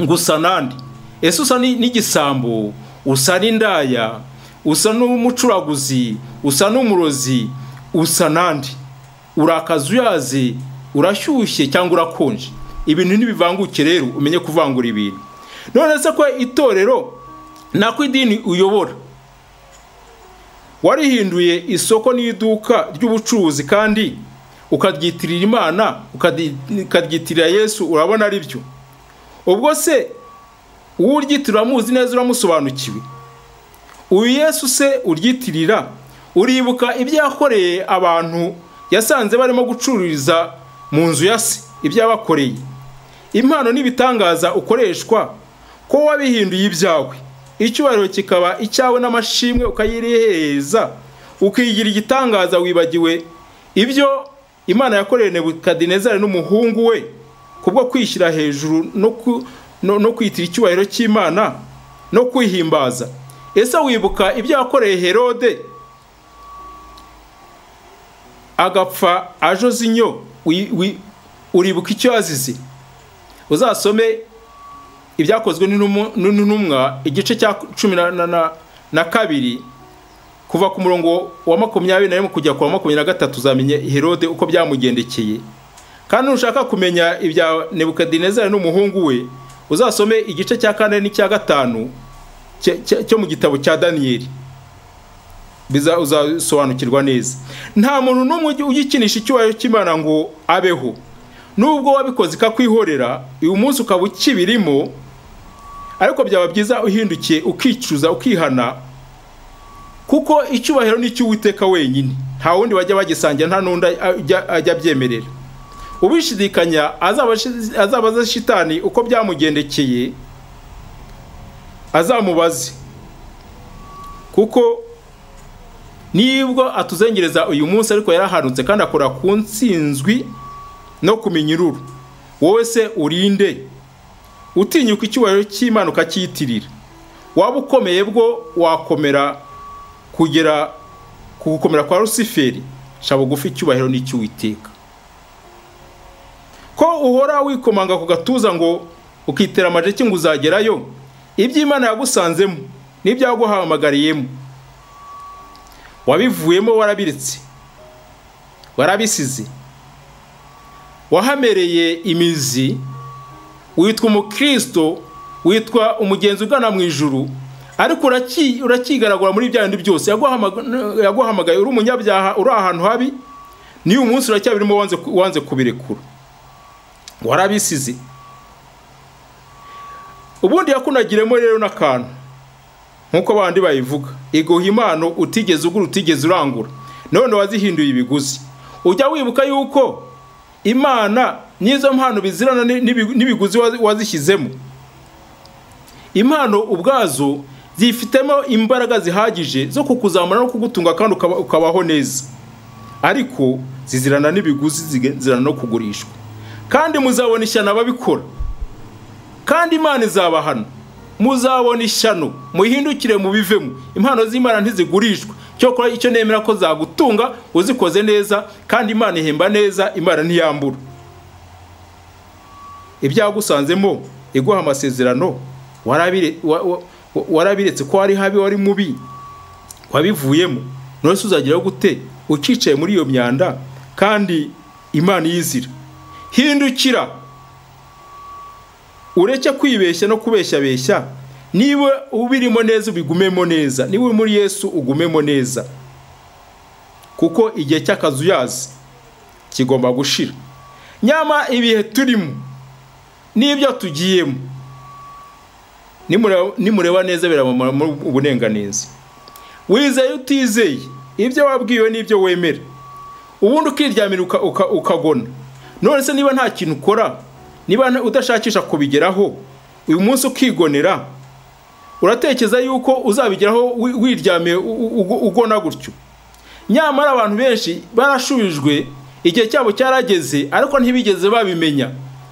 ngo usa nande? Ese usa n'igisambo, usa n'indaya, usa n'umucuraguzi, usa n'umurozi, usa nande? Urakazuyaze, urashyushye cyangwa urakonje? Ibintu ntibivanguke rero, umenye kuvangura ibintu. None se ko itorero nako idini uyobora warihinduye isoko n'iduka ry'ubucuruzi kandi ukadyitirira Imana, ukadyitirira Yesu, urabona ari byo? Ubwo se uwo uryitirira muzi neza, uramusobanukiwe? Uyu Yesu se uryitirira, uribuka ibyo yakoreye abantu yasanze barimo gucururiza mu nzu ya se, ibyo yabakoreye? Impano n'ibitangaza ukoreshwa ko wabihinduye ibyawe, icyubahiro kikaba icyawe n'amashimwe ukayirihereza, ukigira igitangaza, wibagiwe ibyo Imana yakoreye Nebukadinezari n'umuhungu we kubwo kwishyira hejuru no kwitira icyubahiro cy'Imana no kwihimbaza? Ese wibuka ibyo yakoreye Herode agapfa ajoze inyo? Uribuka icyo yazize? Uzasome ibyakozwe n'intumwa igice cya 12 kuva ku murongo wa 21 kujya ku wa 23, uzamenye Herode uko byamugendekeye. Kandi nushaka kumenya ibya Nebukadinezari n'umuhungu we, uzasome igice cya 4 n'icya 5 cyo mu gitabo cya Daniyeli, uzasobanukirwa neza. Nta muntu n'umwe ugikinisha icyubahiro cy'Imana ngo abeho. Nubwo wabikoze ikakwihorera, uyu munsi ukaba ukibirimo, ariko byaba byiza uhindukiye, ukicuza, ukihana, kuko icyubahiro ni icy'Uwiteka wenyine, nta wundi bajya bagisangira, nta n'undi ajya abyemerera. Ubishidikanya azabaza shitani uko byamugendekeye, azamubaze, kuko nibwo atuzengereza uyu munsi, ariko yarahanutse kandi akora ku nsinzwi no ku minyururu. Wowe se urinde utinyuka icyubahiro cy'Imana ukacyitirira? Waba ukomeye bwo wakomera kugera ku gukomera kwa Rusiferi? Sha bugufi, icyubahiro ni icy'Uwiteka. Ko uhora wikomanga ku gatuza ngo ukitera amajeki ngo uzagerayo, iby'Imana yagusanzemo n'ibyo yaguhamagariyemo wabivuyemo, warabiretse, warabisize, wahamereye imizi, witwa umukristo, witwa umugenzi ugana mu ijuru, ariko urakigaragura muri bya bindi byose. Yaguhamagaye uri umunyabyaha, uri ahantu habi, niyo umunsi uracyabirimo, wanze kubirekura, warabisize. Ubundi yakunagiremo rero n'akantu nkuko abandi bayivuga, iguha impano utigeze ugura, utigeze urangura, none wazihinduye ibiguzi. Ujya wibuka yuko Imana n'izo mpano bizirana n'ibiguzi wazishyizemo? Impano ubwazo zifitemo imbaraga zihagije zo kukuzamura no kugutunga kandi ukabaho neza, ariko zizirana n'ibiguzi, zizirana no kugurishwa. Kandi muzabona ishyano ababikora, kandi Imana izabahana. Muzabona ishyano, muhindukire mubivemo. Impano z'Imana ntizigurishwa, cyokora icyo nemera ko zagutunga uzikoze neza, kandi Imana ihemba neza, Imana ntiyambura. Ibyagusanzemo iguha amasezerano, warabiretse ko wari habi, wari mubi, wabivuyemo. None se uzageraho gute ucicaye muri iyo myanda kandi Imana yizira? Hindukira, ureke kwibeshya no kubeshyabeshya. Niba ubirimo neza ubigumemo neza, niba uri muri Yesu ugumemo neza, kuko igihe cy'akazuyazi kigomba gushira. Nyama ibihe turimo n'ibyo tugiyemo, nimureba neza birabamara uburenganeza. Wizeye utizeye, Ibyo wabwiwe n'ibyo wemera, ubundi ukiryamira ukagona. None se niba nta kintu ukora, niba udashakisha kubigeraho, uyu munsi ukigonera, uratekereza yuko uzabigeraho wiryamiye ugona gutyo? Nyamara abantu benshi barashubijwe, igihe cyabo cyarageze, ariko ntibigeze babimenya,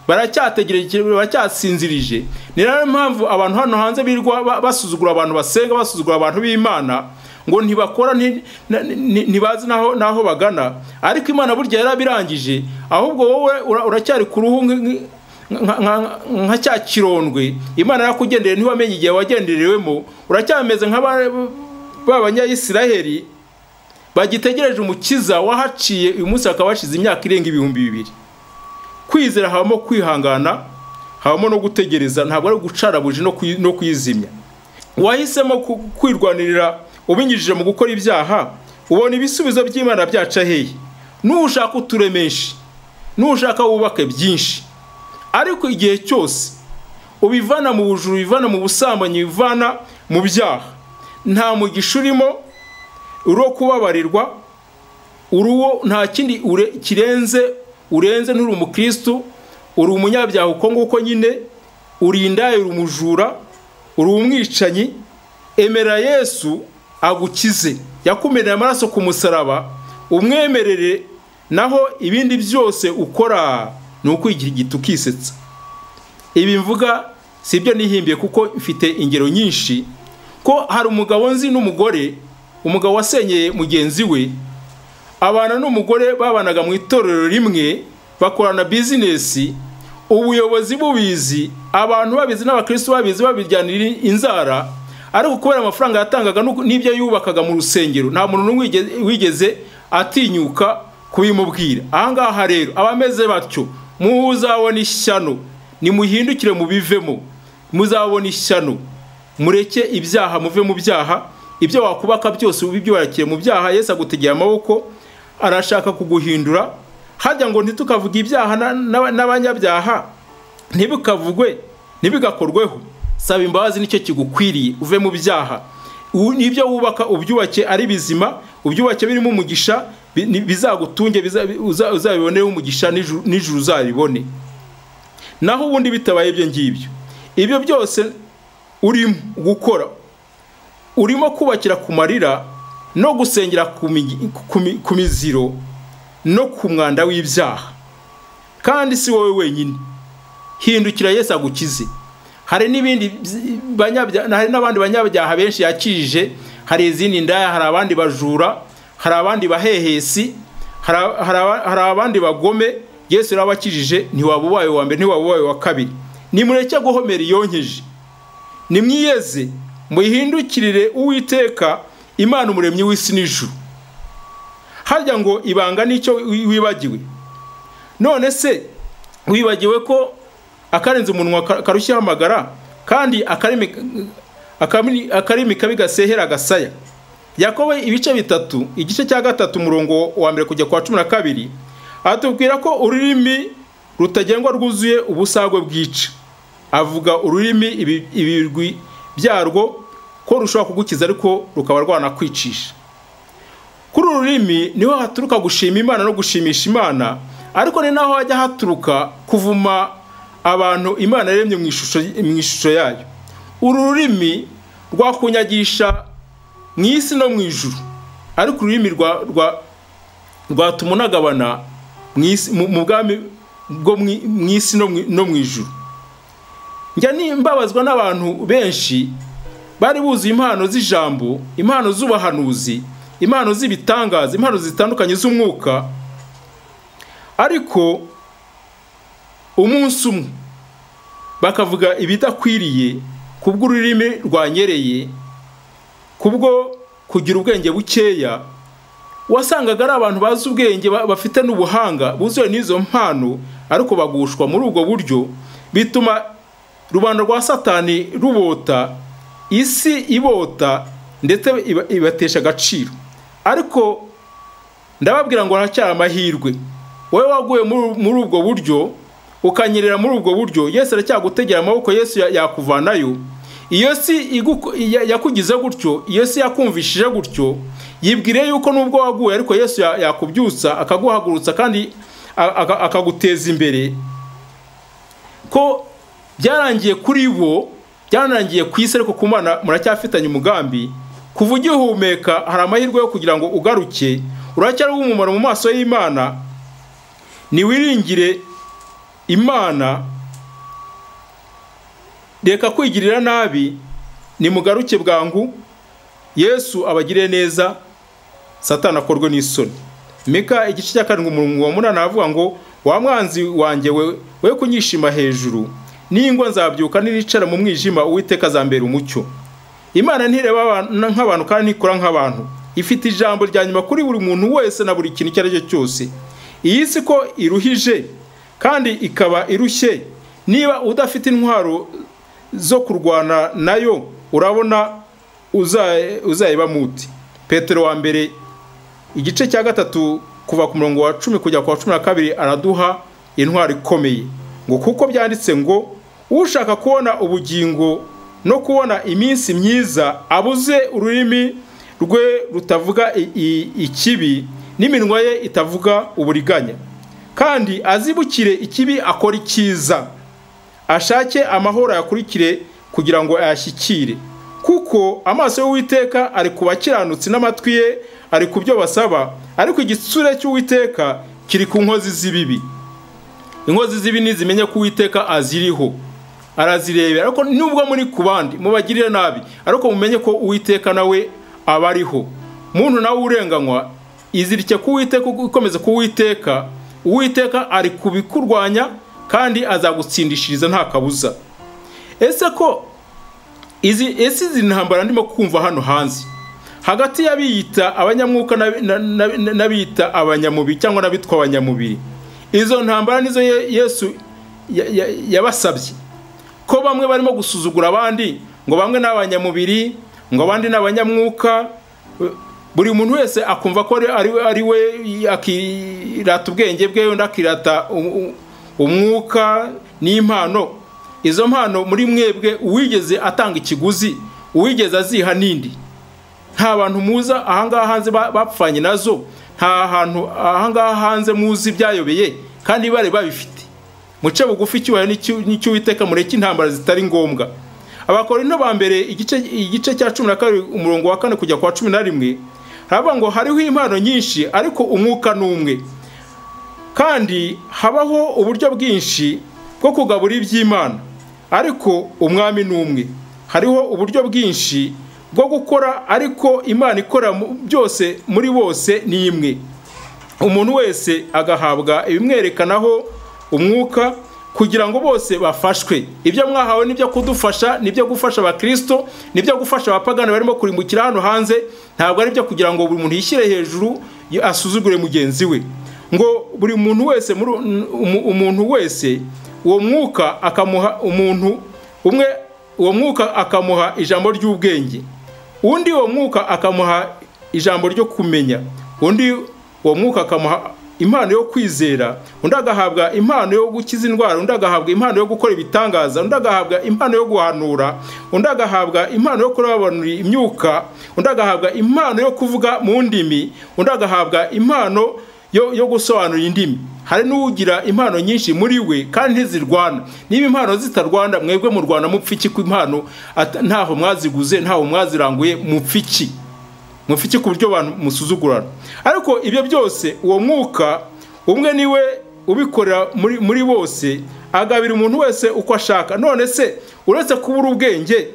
baracyategereje, baracyasinzirije. Ni nayo mpamvu abantu hano hanze birirwa basuzugura abantu basenga, basuzugura abantu b'Imana, ngo ntibakora, ntibazi naho bagana. Ariko Imana burya yarabirangije, ahubwo wowe uracyari ku ruhu nka cya kirondwe. Imana yakugendereye ntiwamenye igihe wagenderewemo, uracyameze nka ba Banyayisiraheli bagitegereje umukiza wahaciye, uyu munsi hakaba hashize imyaka irenga 2000. Kwizera habamo kwihangana, habamo no gutegereza, ntabwo ari gucara buji no kwizimya. Wahisemo kwirwanirira ubinyujije mu gukora ibyaha, ubona ibisubizo by'Imana byaca hehe? Nushaka uturemeshe, nushaka wubake byinshi, ariko igihe cyose ubivana mu bujuru, ubivana mu busambanyi, ubivana mu byaha, nta mugisha urimo, uro kubabarirwa, uruwo nta kindi kirenze urenze. Nturi umukristo, uri umunyabyaha uko nguko nyine, uri indaya, uri umujura, uri umwicanyi. Emera Yesu agukize, yakumerera amaraso ku musaraba, umwemerere, naho ibindi byose ukora ni ukwigira igiti ukisetsa. Ibi mvuga si ibyo nihimbiye, kuko mfite ingero nyinshi. Ko hari umugabo nzi n'umugore, umugabo wasenyeye mugenzi we, abana n'umugore babanaga mu itorero rimwe, bakorana bizinesi, ubuyobozi bubizi, abantu babizi, n'abakristo babizi, babijyanira inzara. Ariko kubera amafaranga yatangaga n'ibyo yubakaga mu rusengero, nta muntu n'umwe wigeze atinyuka kubimubwira. Ahangaha rero abameze batyo muzabona ishyano, nimuhindukire mubivemo, muzabona ishyano. Mureke ibyaha, muve mu byaha. Ibyo wakubaka byose ubibyubakire mu byaha. Yesu agutegeye amaboko, arashaka kuguhindura. Hajya ngo ntitukavuge ibyaha n'abanyabyaha, ntibikavugwe, ntibigakorweho. Saba imbabazi, nicyo kigukwiriye, uve mu byaha. N'ibyo wubaka ubyubake ari bizima, ubyubake birimo umugisha, bizagutunge, uzabiboneho umugisha, n'ijuru uzabibone. Naho ubundi bitabaye ibyo ngibyo, ibyo byose urimo gukora, urimo kubakira ku marira no gusengera ku miziro no ku mwanda w'ibyaha. Kandi si wowe wenyine, hindukira Yesu agukize. Hari n'ibindi banyabyaha, hari n'abandi banyabyaha benshi yakijije, hari izindi ndaya, hari abandi bajura, hari abandi bahehesi, hari abandi bagome. Yesu yarabakijije, ntiwaba ubaye wa mbere, ntiwaba ubaye wa kabiri. Nimureke guhomera iyonkeje, nimwiyeze, muhindukirire Uwiteka Imana umuremyi w'isi n'ijuru. Harya ngo ibanga nicyo wibagiwe? None se wibagiwe ko akarenze umunwa karushya hamagara, kandi akarimi kabi gasehera gasaya? Yakobo ibice 3, igice cya 3 umurongo wa 1 kujya kwa 12, atubwira ko ururimi rutagengwa rwuzuye ubusagwe bwica. Avuga ururimi ibirwi byarwo ko rushobora kugukiza, ariko rukaba rwanakwicisha. Kuri ururimi niho haturuka gushima Imana no gushimisha Imana, ariko ni naho hajya haturuka kuvuma abantu Imana yaremye mu ishusho yayo. Uru rurimi rwakunyagisha mu isi no mu ijuru, ariko ururimi rwatuma unagabana mu bwami bwo mu isi no mu ijuru. Njya nimbabazwa n'abantu benshi bari buzuye impano z'ijambo, impano z'ubuhanuzi, impano z'ibitangaza, impano zitandukanye z'umwuka, ariko umunsi umwe bakavuga ibidakwiriye kubw'ururimi rwanyereye, kubwo kugira ubwenge bukeya. Wasangaga ari abantu bazi ubwenge, bafite n'ubuhanga, buzuye n'izo mpano, ariko bagushwa muri ubwo buryo, bituma rubanda rwa Satani rubota, isi ibota, ndetse ibatesha agaciro. Ariko ndababwira ngo haracyari amahirwe. Wowe waguye muri ubwo buryo, ukanyerera muri ubwo buryo, Yesu aracyagutegera amaboko, Yesu yakuvanayo. Iyo si yakugize gutyo, iyo si yakumvishije gutyo, Yibwire yuko nubwo waguye ariko Yesu yakubyutsa akaguhagurutsa kandi akaguteza imbere. Ko byarangiye kuri bo, byarangiye ku isi, ariko ku Mana muracyafitanye umugambi. Kuva ugihumeka hari amahirwe yo kugira ngo ugaruke, uracyari umumaro mu maso y'Imana. Niwiringire Imana, reka kwigirira nabi, nimugaruke bwangu, Yesu abagirire neza, Satani akorwe n'isoni. Mika igice cya 7 umurongo wa 8 avuga ngo wa mwanzi wanjye we kunyishima hejuru, ningwa nzabyuka niricara mu mwijima, Uwiteka azambera umucyo. Imana ntireba nk'abantu kandi ntikora nk'abantu. Ifite ijambo rya nyuma kuri buri muntu wese na buri kintu icyo ari cyo cyose. Iyi si ko iruhije kandi ikaba irushye, niba udafite intwaro zo kurwana nayo urabona uzayiba muti. Petero wa mbere igice cya 3 kuva ku murongo wa 10 kujya ku wa 12 araduha intwaro ikomeye, ngo kuko byanditse ngo ushaka kubona ubugingo no kubona iminsi myiza abuze ururimi rwe rutavuga ikibi n'iminwa ye itavuga uburiganya, kandi azibukire ikibi akora icyiza, ashake amahoro yakurikire kugira ngo ayashyikire. Kuko amaso y'Uwiteka ari ku bakiranutsi n'amatwi ye ari ku byo basaba, ariko igitsure cy'Uwiteka kiri ku nkozi z'ibibi. Inkozi z'ibibi nizimenye ko Uwiteka aziriho, arazirebera. Ariko nubwo muri ku bandi mubagirire nabi, ariko mumenye ko Uwiteka nawe abariho. Muntu nawe urenganywa, izirike ku Uwiteka, ukomeze ku Uwiteka. Uwiteka ari kubikurwanya kandi azagutsindishiriza nta kabuza. Ese ko izi ntambara ndimo kumva hano hanze hagati y'abiyita abanyamwuka n'abiyita abanyamubiri cyangwa n'abitwa abanyamubiri, izo ntambara nizo Yesu yabasabye. Ko bamwe barimo gusuzugura abandi, ngo bamwe n'abanyamubiri, ngo abandi n'abanyamwuka, buri muntu wese akumva ko ari we akirata ubwenge bwe, undi akirata umwuka n'impano. Izo mpano muri mwebwe uwigeze atanga ikiguzi, uwigeze aziha nindi? Nta bantu muza ahangaha hanze bapfanye nazo, nta hantu ahangaha hanze muzi byayobeye kandi bari babifite. Muce bugufi icyubahiro n'icy'Uwiteka, mureke intambara zitari ngombwa. Abakorinto ba mbere igice cya 12 umurongo wa 4 kujya kwa 11 haravuga ngo hariho impano nyinshi ariko umwuka n'umwe, kandi habaho uburyo bwinshi bwo kugabura iby'Imana ariko umwami n'umwe. Hariho uburyo bwinshi bwo gukora ariko Imana ikora byose muri bose ni imwe. Umuntu wese agahabwa ibimwerekanaho umwuka kugira ngo bose bafashwe. Ibyo mwahawe nibyo kudufasha, nibyo gufasha abakristo, nibyo gufasha abapagani barimo kurimbukira hano hanze. Ntabwo ari byo kugira ngo buri muntu yishyire hejuru asuzugure mugenzi we. Ngo buri muntu wese umuntu wese uwo mwuka akamuha umuntu umwe, uwo mwuka akamuha ijambo ry'ubwenge, undi uwo mwuka akamuha ijambo ryo kumenya, undi uwo mwuka akamuha impano yo kwizera, undi agahabwa impano yo gukiza indwara, undi agahabwa impano yo gukora ibitangaza, undi agahabwa impano yo guhanura, undi agahabwa impano yo kurobanura imyuka, undi agahabwa impano yo kuvuga mu ndimi, undi agahabwa impano yo gusobanura indimi. Hari n'ugira impano nyinshi muri we kandi ntizirwana. Niba impano zitarwana, mwebwe mu Rwanda mupfiki ku impano ntaho mwaziguze, ntaho mwaziranguye, mupfiki mufiki ku buryo abantu musuzugurana. Ariko ibyo byose uwo mwuka umwe niwe ubikorera muri bose, agabira umuntu wese uko ashaka. None se uretse kubura ubwenge,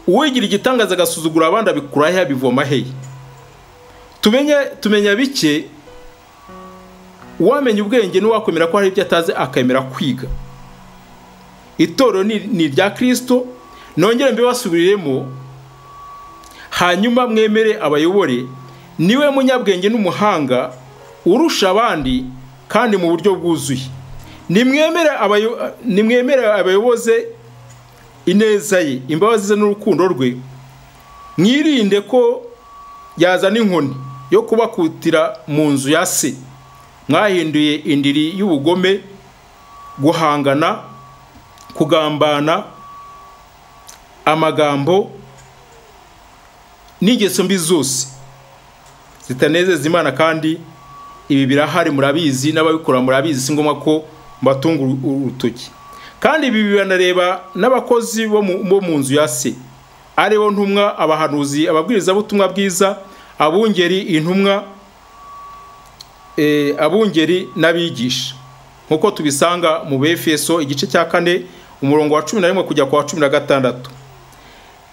uwigira igitangaza agasuzugura abandi abikura he, abivoma he? Tumenya bike. Uwamenya ubwenge n'uwakwemera ko hari ibyo atazi akemera kwiga. Itorero ni irya Kristo. Nongere mbibasubiriremo, hanyuma mwemere abayobore. Niwe munyabwenge n'umuhanga urusha abandi kandi mu buryo bwuzuye. Nimwemere abayoboze ineza ye, imbabazi ze n'urukundo rwe. Mwirinde ko yazana inkoni yo kubakutira mu nzu ya se. Mwahinduye indiri y'ubugome, guhangana, kugambana, amagambo n'ingeso mbi zose. zitanezeza Imana. Kandi ibi birahari, murabizi, n'ababikora murabizi, si ngombwa ko mbatunga urutoki. Kandi ibi biranareba n'abakozi bo mu nzu ya se, aribo ntumwa, abahanuzi, ababwirizabutumwa bwiza, abungeri, intumwa, abungeri n'abigisha, nk'uko tubisanga mu Befeso igice cya 4 umurongo wa 11 kujya kwa 16.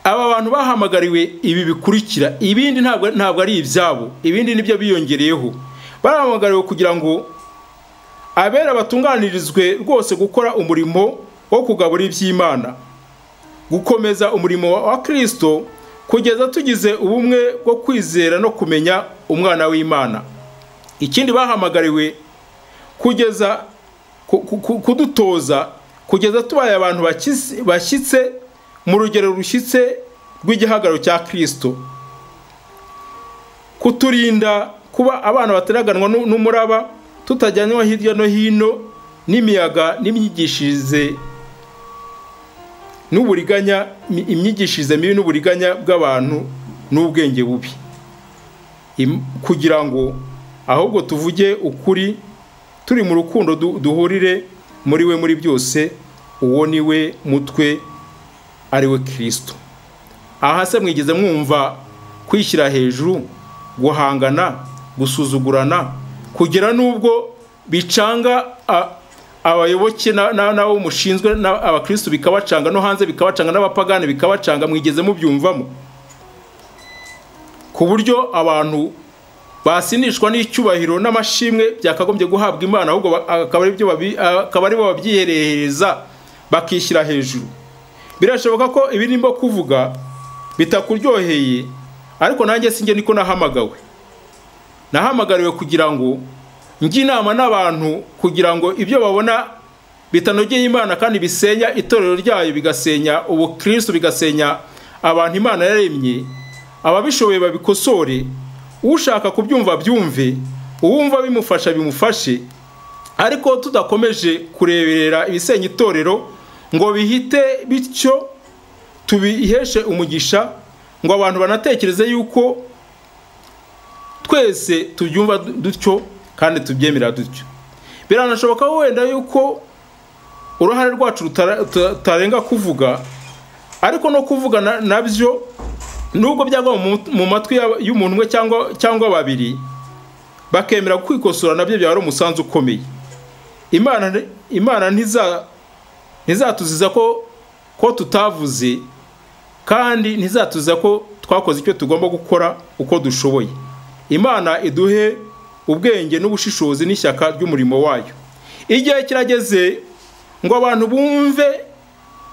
Aba bantu bahamagariwe ibi bikurikira, ibindi ntabwo ari ibyabo, ibindi nibyo biyongereyeho. Bahamagariwe kugira ngo abera batunganirizwe rwose gukora umurimo wo kugabura iby'Imana, gukomeza umurimo wa Kristo kugeza tugize ubumwe bwo kwizera no kumenya umwana w'Imana. Ikindi bahamagariwe kugeza kudutoza kugeza tubaye abantu bashyitse mu rugero rushyitse rw'igihagararo cya Kristo, kuturinda kuba abana bateraganwa n'umuraba, tutajyanwa hirya no hino n'imiyaga n'imyigishirize n'uburiganya, imyigishirize mibi n'uburiganya bw'abantu n'ubwenge bubi, kugira ngo ahubwo tuvuge ukuri turi mu rukundo, duhurire muri we muri byose, uwo ni we mutwe ari we Kristo. Aha se mwigeze mwumva kwishyira hejuru, guhangana, gusuzugurana, kugera n'ubwo bicanga abayoboke n'abo mushinzwe n'abakristo bikabacanga, no hanze bikabacanga, n'abapagani bikabacanga, mwigeze mubyumvamo? Ku buryo abantu basinishwa n'icyubahiro n'amashimwe byakagombye guhabwa Imana, ahubwo akaba ari bo babyiherereza bakishyira hejuru. Birashoboka ko ibi ndimo kuvuga bitakuryoheye, ariko nanjye sinjye niko nahamagawe. Nahamagariwe kugira ngo njye inama n'abantu, kugira ngo ibyo babona bitanogeye Imana kandi bisenya itorero ryayo, bigasenya ubukristo, bigasenya abantu Imana yaremye, ababishoboye babikosore, ushaka kubyumva byumve, uwumva bimufasha bimufashe, ariko tudakomeje kureberera ibisenya itorero ngo bihite bityo tubiheshe umugisha, ngo abantu banatekereze yuko twese tubyumva dutyo kandi tubyemera dutyo. Biranashoboka wenda yuko uruhare rwacu rutarenga kuvuga, ariko no kuvuga nabyo nubwo byagwa mu matwi y'umuntu umwe cyangwa babiri bakemera kwikosora, nabyo byaba ari umusanzu ukomeye. Imana ntizatuziza ko tutavuze, kandi ntizatuziza ko twakoze icyo tugomba gukora uko dushoboye. Imana iduhe ubwenge n'ubushishozi n'ishyaka ry'umurimo wayo. Igihe kirageze ngo abantu bumve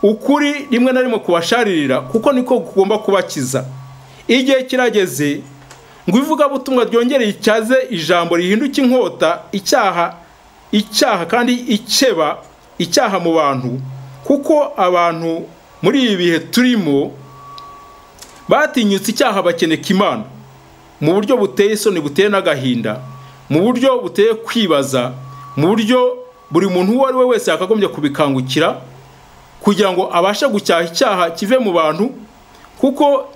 ukuri rimwe na rimwe kubasharirira, kuko niko kugomba kubakiza. Igihe kirageze ngo ivugabutumwa ryongere icyaze ijambo rihinduka inkota, icyaha kandi ikeba icyaha mu bantu, kuko abantu muri ibi bihe turimo batinyutse icyaha bakeneka Imana mu buryo buteye isoni, buteye n'agahinda, mu buryo buteye kwibaza, mu buryo buri muntu uwo ari we wese yakagombye kubikangukira kugira ngo abashe gucyaha icyaha kive mu bantu, kuko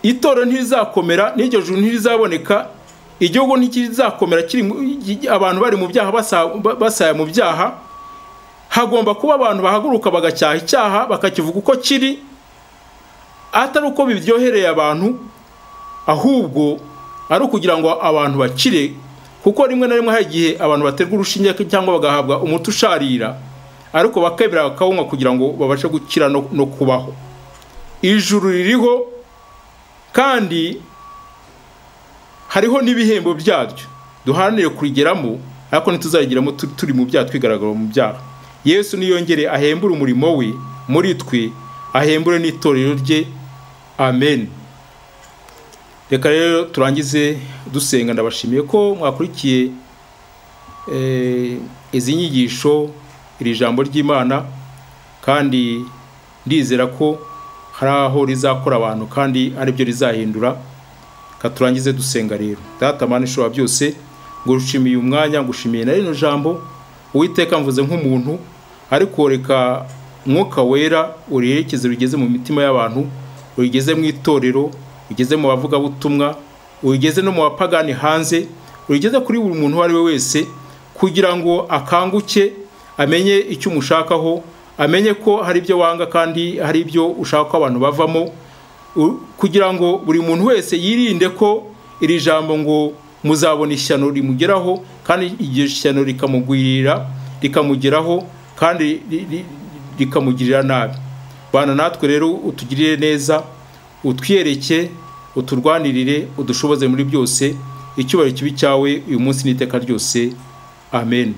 itorero ntirizakomera, n'iryo juru ntirizaboneka, igihugu ntikizakomera kiri abantu bari mu byaha, basaya mu byaha. Hagomba kuba abantu bahaguruka bagacyaha icyaha, bakakivuga uko kiri, atari uko biryohereye abantu, ahubwo ari ukugira ngo abantu bakire, kuko rimwe na rimwe hari igihe abantu baterwa urushinge cyangwa bagahabwa umuti usharira, ariko bakemera bakawunywa kugira ngo babashe gukira no kubaho. Ijuru ririho kandi hariho n'ibihembo byaryo, duharanire kurigeramo, ariko ntituzayigeramo turi mu byaha, twigaragara mu byaha. Yesu niyongere ahembure umurimo we muri twe, ahembure n'itorero rye. Amen. Reka rero turangize dusenga. Ndabashimiye ko mwakurikiye izi nyigisho, iri jambo ry'Imana, kandi ndizera ko hari aho rizakora abantu kandi ari byo rizahindura. Katurangize dusenga rero. Data Mana ishobora byose, ngushimiye umwanya, ngushimiye na rino jambo. Uwiteka mvuze nk'umuntu, ariko reka Mwuka Wera uriherekeze rigeze mu mitima y'abantu, urigeze mu itorero, ugeze mu bavugabutumwa, Urigeze no mu bapagani hanze, urigeze kuri buri muntu uwo ari we wese, kugira ngo akanguke, amenye icyo umushakaho, amenye ko hari ibyo wanga kandi hari ibyo ushaka ko abantu bavamo, kugira ngo buri muntu wese yirinde ko iri jambo ngo muzabona ishyano rimugeraho, kandi iryo shyano rikamugwirira, rikamugeraho kandi rikamugirira nabi. Bana natwe rero, utugirire neza, utwiyereke, uturwanirire, udushoboze muri byose. Icyubahiro kibi cyawe uyu munsi n'iteka ryose. Amen.